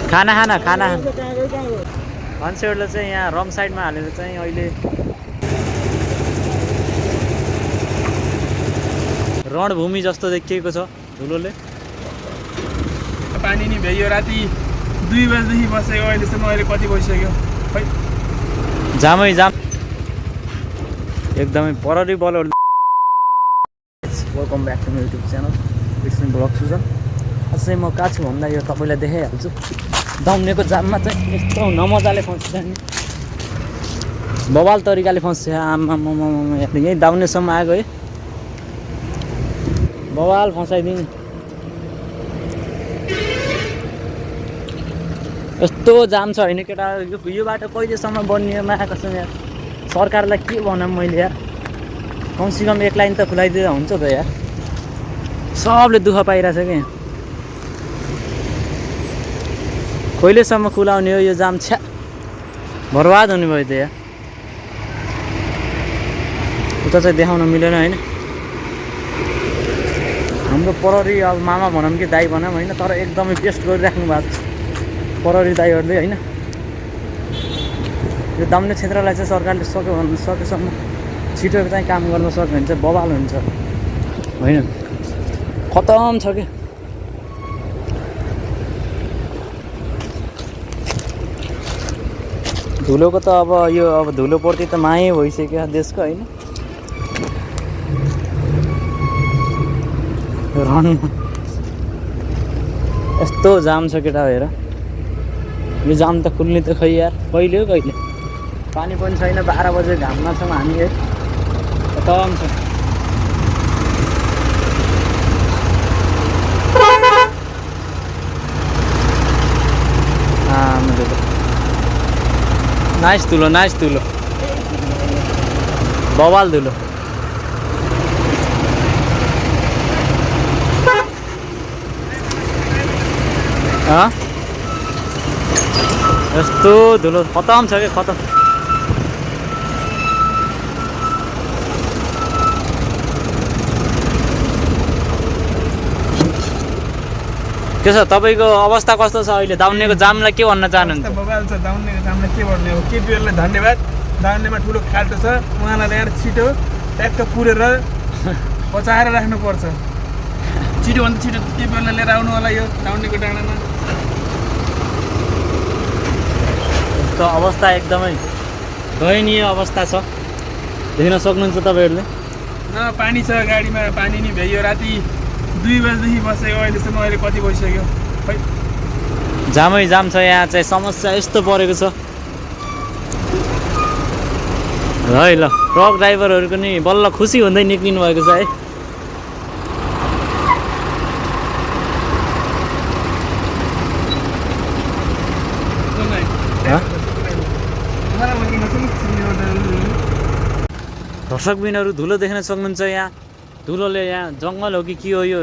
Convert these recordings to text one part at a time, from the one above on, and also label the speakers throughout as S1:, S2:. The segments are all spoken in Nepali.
S1: खाना खाना खाना मान्छेहरूले चाहिँ यहाँ रङ साइडमा हालेर चाहिँ अहिले रणभूमि जस्तो देखिएको छ धुलोले।
S2: पानी नि भ्याइयो राति 2 बजेदेखि बसेको अहिलेसम्म अहिले कति भइसक्यो खै
S1: जामै जाम एकदमै पररी बलहरु। Welcome back to my YouTube channel Krishna vlog Sujan. आज चाहिँ म कहाँ छु भन्दा यो तपाईँलाई देखाइहाल्छु। दाउनेको जाममा चाहिँ यस्तो नमजाले फस्छ नि, बवाल तरिकाले फस्छ। आमा यहीँ दाउनेसम्म आएको है, बवाल फसाइदिने यस्तो जाम छ होइन केटा। यो बाटो कहिलेसम्म बनिएमा कसम यार, सरकारलाई के भनौँ मैले यार। कमसेकम एक लाइन त खुलाइदिँदा हुन्छ त यार। सबले दुःख पाइरहेछ क्या, कहिलेसम्म खुलाउने हो यो जाम। छ्या बर्बाद हुने भयो त यार। उता चाहिँ देखाउन मिलेन होइन। हाम्रो प्रहरी अब मामा भनौँ कि दाइ भनौँ होइन, तर एकदमै बेस्ट गरिराख्नु भएको छ प्रहरी दाइहरूले होइन। यो दाउने क्षेत्रलाई चाहिँ सरकारले सकेसम्म छिटो चाहिँ काम गर्न सक्यो भने चाहिँ बवाल हुन्छ होइन। खतम छ कि धुलोको त अब यो अब धुलोप्रति त माया भइसक्यो देशको होइन। यस्तो जाम छ केटा हेर। यो जाम त खुल्ने त खै यार कहिले हो कहिले। पानी पनि छैन, 12 बजे घाममा छौँ हामी है। खतम छ। नाइस धुलो, नाइस धुलो, बवाल धुलो। यस्तो धुलो खतम छ कि खतम। के छ तपाईँको अवस्था कस्तो छ अहिले? दाउनेको जामलाई के भन्न चाहनुहुन्छ?
S2: बवाल छ दाउनेको जामलाई के भन्ने हो। केपीएललाई धन्यवाद, दाउनेमा ठुलो खाल्टो छ, उहाँलाई ल्याएर छिटो ट्याक्क पुरेर बचाएर राख्नुपर्छ। छिटोभन्दा छिटो केपीएललाई लिएर आउनु होला यो दाउनेको डाँडामा।
S1: यस्तो अवस्था एकदमै दयनीय अवस्था छ, देख्न सक्नुहुन्छ तपाईँहरूले।
S2: न पानी छ गाडीमा, पानी नि भ्याइयो राति 2 बजेदेखि बसेको अहिलेसम्म अहिले कति भइसक्यो खै
S1: जामै जाम छ। यहाँ चाहिँ समस्या यस्तो परेको छ है। ल ट्रक ड्राइभरहरूको नि बल्ल खुसी हुँदै निक्लिनु भएको छ है। दर्शकबिनहरू धुलो देख्न सक्नुहुन्छ। यहाँ धुलोले यहाँ जङ्गल हो कि के हो, यो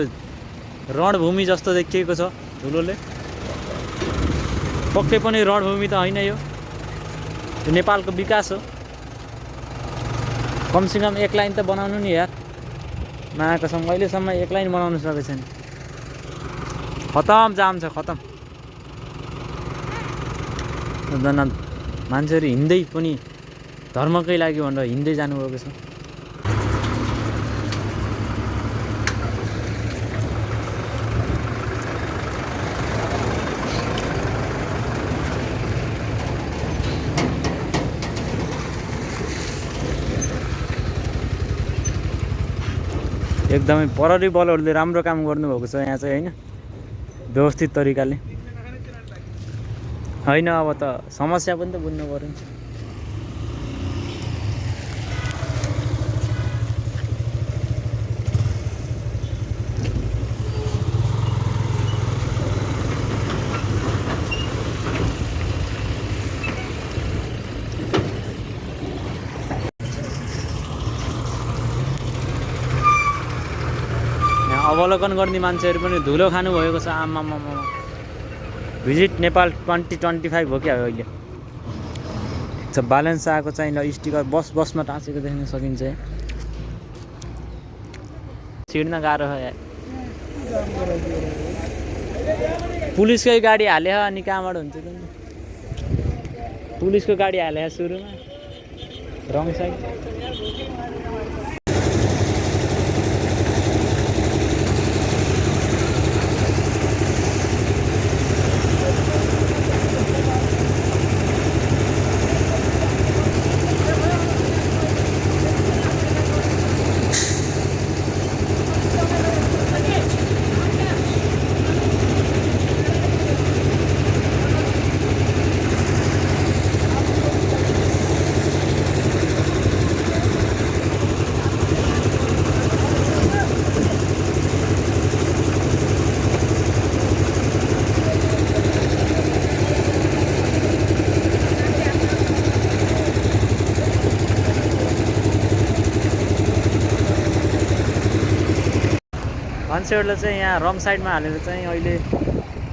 S1: रणभूमि जस्तो देखिएको छ धुलोले। पक्कै पनि रणभूमि त होइन यो नेपालको विकास हो। कमसेकम एक लाइन त बनाउनु नि यार। मायाकसम अहिलेसम्म एक लाइन बनाउनु सकेको छैन। खतम जाम छ खतम। मान्छेहरू हिँड्दै पनि धर्मकै लागि भनेर हिँड्दै जानुभएको छ। एकदमै प्रहरी बलहरूले राम्रो काम गर्नुभएको छ यहाँ चाहिँ होइन, व्यवस्थित तरिकाले होइन। अब त समस्या पनि त बुझ्नु पर्यो। अवलोकन गर्ने मान्छेहरू पनि धुलो खानुभएको छ। आमामा भिजिट नेपाल 2025 हो क्या अहिले। ब्यालेन्स आएको चाहिँ ल स्टिकर बसमा टाँसेको देख्न सकिन्छ। छिड्न गाह्रो हो यार। पुलिसकै गाडी हाले अनि कहाँबाट हुन्छ त? पुलिसको गाडी हाले सुरुमा रङ साइड। मान्छेहरूले चाहिँ यहाँ रङ साइडमा हालेर चाहिँ अहिले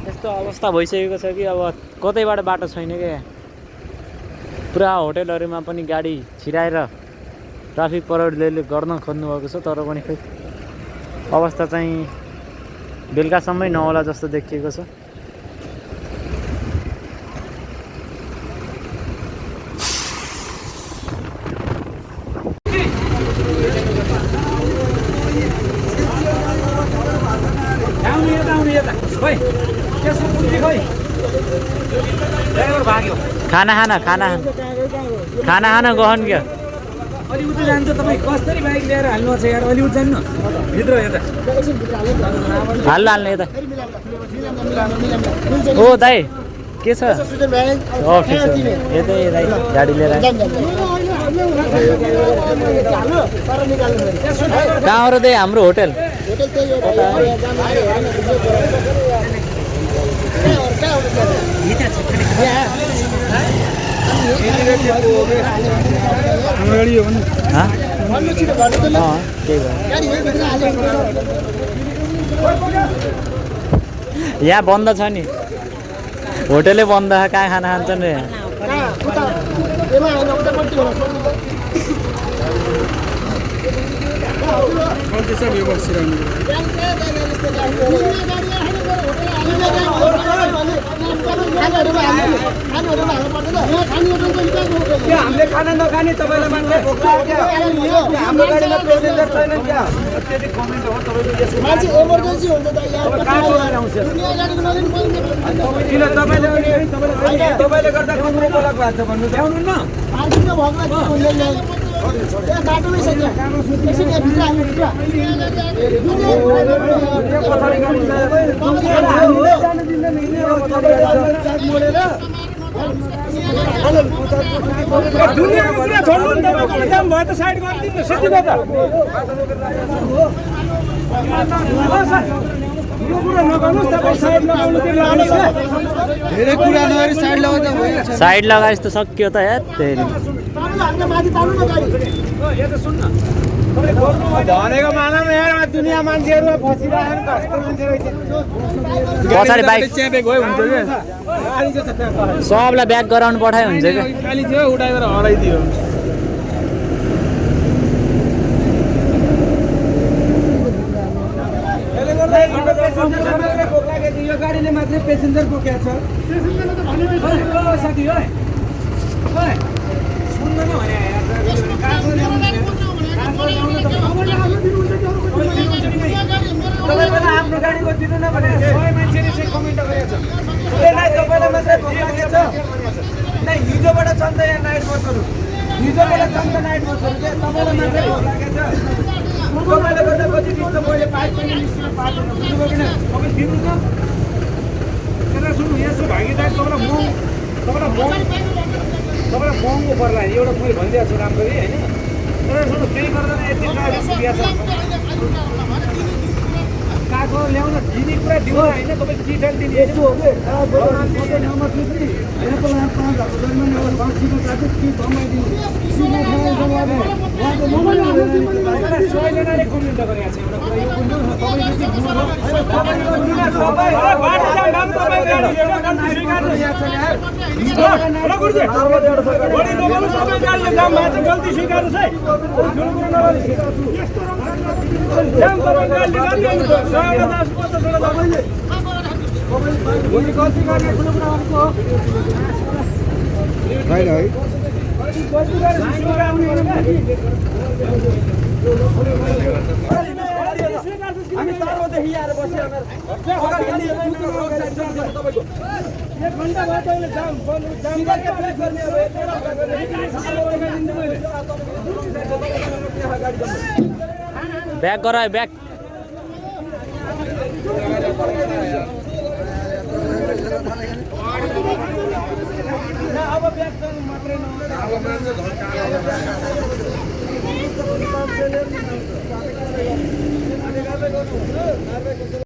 S1: यस्तो अवस्था भइसकेको छ कि अब कतैबाट बाटो छैन क्या। पुरा होटेलहरूमा पनि गाडी छिराएर ट्राफिक परेडले गर्न खोज्नुभएको छ, तर पनि खै अवस्था चाहिँ बेलुकासम्मै नहोला जस्तो देखिएको छ। खाना खाना खाना खाना खाना गहन क्या
S2: अलि उता जान्छ तपाईँ कसरी बाइक ल्याएर हाल्नुहोस् यार। अलि उता जानु न भित्र यता
S1: हाल्ने यता। ओ दाइ के छ? ठिक छ यतै दाइ गाडी लिएर कहाँ हो र दाइ हाम्रो होटेल? यहाँ बन्द छ नि, होटेलै बन्द छ, कहाँ खाना खान्छन् रे?
S2: हामीले खाना नखाने तपाईँलाई मान्छे भोक लाग्यो क्या? हाम्रो गाडीमा प्यासेन्जर छैन क्या? त्यति कमेन्ट हो तपाईँको। मान्छे इमर्जेन्सी हुन्छ त यार, कहाँ गएर आउँछ? किन तपाईँले तपाईँले गर्दा कमरो बोलाएको भएको छ भन्नु ल्याउनु न। बाटोमै छ दुनियाँको कुरा छोड्नु नि, तपाईँको इक्जाम भयो त साइड गरिदिनु न सेती गर्दा। यो कुरा नगर्नुहोस्, तपाईँ साइड लगाउनु के लगाउनुहोस् न। धेरै कुरा नगरी साइड लगाउँदा भइहाल्छ।
S1: साइड लगाएस त सक्यो त यार। त्यही
S2: भनेको मानम यार, दुनियाँ मान्छेहरू फसिरहेको कस्तो मान्छे रहेछ।
S1: पछाडि बाइक
S2: च्यापेको भए हुन्छ क्या।
S1: सबलाई ब्याक गराउनु पठाए हुन्छ क्या।
S2: खाली थियो उठाएर हराइदियो। यो गाडीले मात्रै पेसेन्जर बोकेको छ। साथी सुन्दैन भने तपाईँलाई आफ्नो गाडीको दिनु न भने 100 मान्छेले चाहिँ कमेन्ट गरेको छ। तपाईँलाई मात्रै भोक लागेको छ। हिजोबाट छन् त यहाँ नाइट बसहरू, हिजोबाट छन् त नाइट बसहरू क्या। तपाईँलाई मात्रै भोक लागेको छ। तपाईँले गर्दा पछि त्यस्तो मैले पाइप पनि निस्किन पाएको बुझ्नुभयो किन? तपाईँ दिनु न। त्यसलाई सुन्नु, यहाँ छु भागीदार तपाईँलाई महँगो पर्ला। एउटा मैले भनिदिएको छु राम्ररी होइन। तर सुन्नु, त्यही गर्दैन यति सुविधा छ। कागज ल्याउन दिने कुरा दिनु होइन, तपाईँ डिटेल दिने यस्तो हो कि सबैजनाले कमेन्ट गरेको छ एउटा कुरा। यो जाम भएको छ गल्ती स्वीकार्नुहोस् है ठुलो कुरो नगरी जाम तपाईँ गल्ती गरिहाल्नु सहयोग दास पत्ता छोडा तपाईँले गल्ती गर्ने ठुलो कुरा गरेको हो
S3: होइन है
S2: गल्ती गरेर स्वीकार्नु हामी तारदेखि आएर बस्यो तपाईँको 1 घण्टा भयो तपाईँले जाम
S1: ब्याक गरायो ब्याक
S2: अब ब्याक गर्नु मात्रै नहो